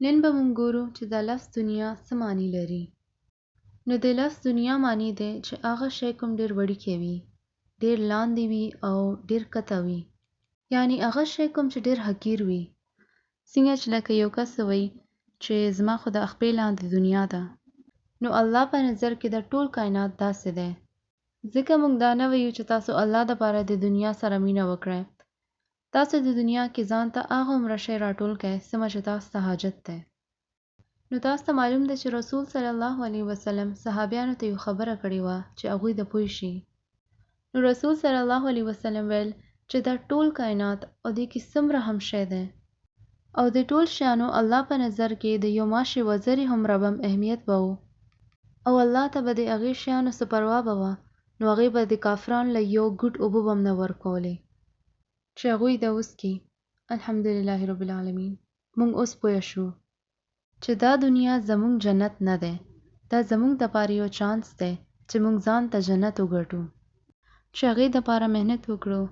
نن به مونږ ګورو چې دا لفظ دنیا څه معنی لري. نو د لفظ دنیا معنی دی چې هغه شی کوم ډیر وړوکی وي، ډیر لاندې وي او ډیر کته وي، یعنی هغه شی کوم چې ډیر حقیر وي. څنګه چې لکه یو کس وایي چې زما خو د خپې لاندې دنیا ده، نو الله په نظر کې د ټول کائنات داسې دی. ځکه موږ دا نه وایو چې تاسو الله دپاره د دنیا سره مینه وکړئ، تاسو د دنیا کې ځان ته هغه عمره شی راټول کړئ څومره چې تاسو ته حاجت دی. نو تاسو ته معلوم ده چې رسول صلی الله علیه وسلم صحابیانو ته یو خبره کړې وه چې هغوی د پوه شي. نو رسول صلی الله علیه وسلم ویل چې دا ټول کائنات او دې کې څومره هم شی دی او د ټول شیانو الله په نظر کې د یو ماشې وزرې هم ربم اهمیت به و او الله ته به د هغې شیانو څه پروا به وه، نو هغې به د کافرانو له یو ګوټ اوبه به هم نه ورکولې چې هغوی د وڅکي. الحمدلله رب العالمین. موږ اوس پوه شو چې دا دنیا زموږ جنت نه دی، دا زموږ دپاره یو چانس دی چې موږ ځان ته جنت وګټو، چې هغې دپاره محنت وکړو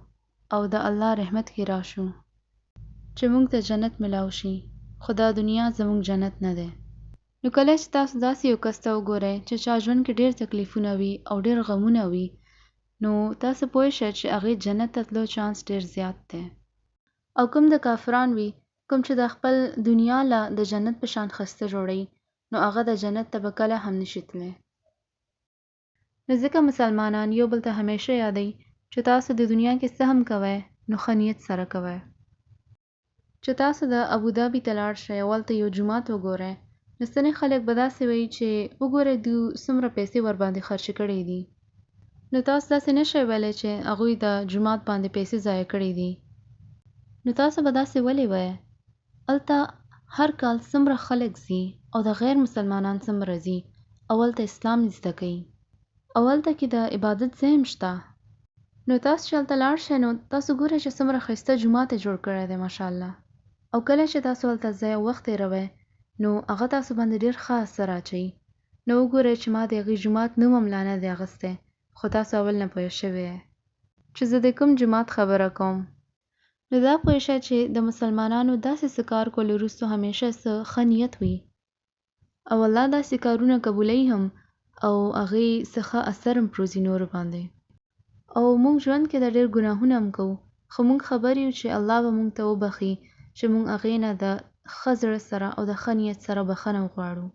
او د الله رحمت کې راشو چې موږ ته جنت ملاو شي، خو دا دنیا زموږ جنت نه دی. نو کله چې تاسو داسې یو کس ته وګورئ چې چا ژوند کې ډېر تکلیفونه وي او ډېر غمونه وي، نو تاسو پوه شئ چې هغې جنت ته تلو چانس ډېر زیات دی. او کوم د کافران وي کوم چې د خپل دنیا له د جنت په شان ښایسته جوړوي، نو هغه د جنت ته به کله هم نشي تللی. نو ځکه مسلمانان یو بل ته همیشه یادوي چې تاسو د دنیا کې څه هم کوئ نو ښه نیت سره کوئ. چې تاسو د ابوظهبي ته لاړ شئ او هلته یو جومات وګورئ، نو ځینې خلک به داسې وایي چې وګورئ دوی څومره پیسې ورباندې خرچې کړې دي. نو تاسو داسې نه شئ ویلی چې هغوی د جومات باندې پیسې ضایع کړې دي. نو تاسو به داسې ولې وایئ؟ هلته هر کال څومره خلک ځي او د غیر مسلمانان څومره ځي او هلته اسلام زده کوي او هلته کې د عبادت ځای هم شته. نو تاسو چې هلته لاړ شئ نو تاسو ګورئ چې څومره ښایسته جومات یې جوړ کړی دی ماشاءالله. او کله چې تاسو هلته ځئ او وخت تېروئ نو هغه تاسو باندې ډېر ښه اثر اچوي. نو وګورئ چې ما د هغې جومات نوم هم لا نه دی اخیستی خو تاسو اول نه پوه شوي یئ چې زه د کوم جومات خبره کوم. نو دا پوه شه چې د مسلمانانو داسې څه کار کولو وروسته همیشه څه ښه نیت وي او الله داسې کارونه قبولوي هم او هغې څه ښه اثر هم پروځي نورو باندې. او موږ ژوند کې دا ډېر ګناهونه هم کوو خو موږ خبر یو چې الله به موږ ته وبخښي چې موږ هغې نه د ښه زړه سره او د ښه نیت سره بخښنه وغواړو.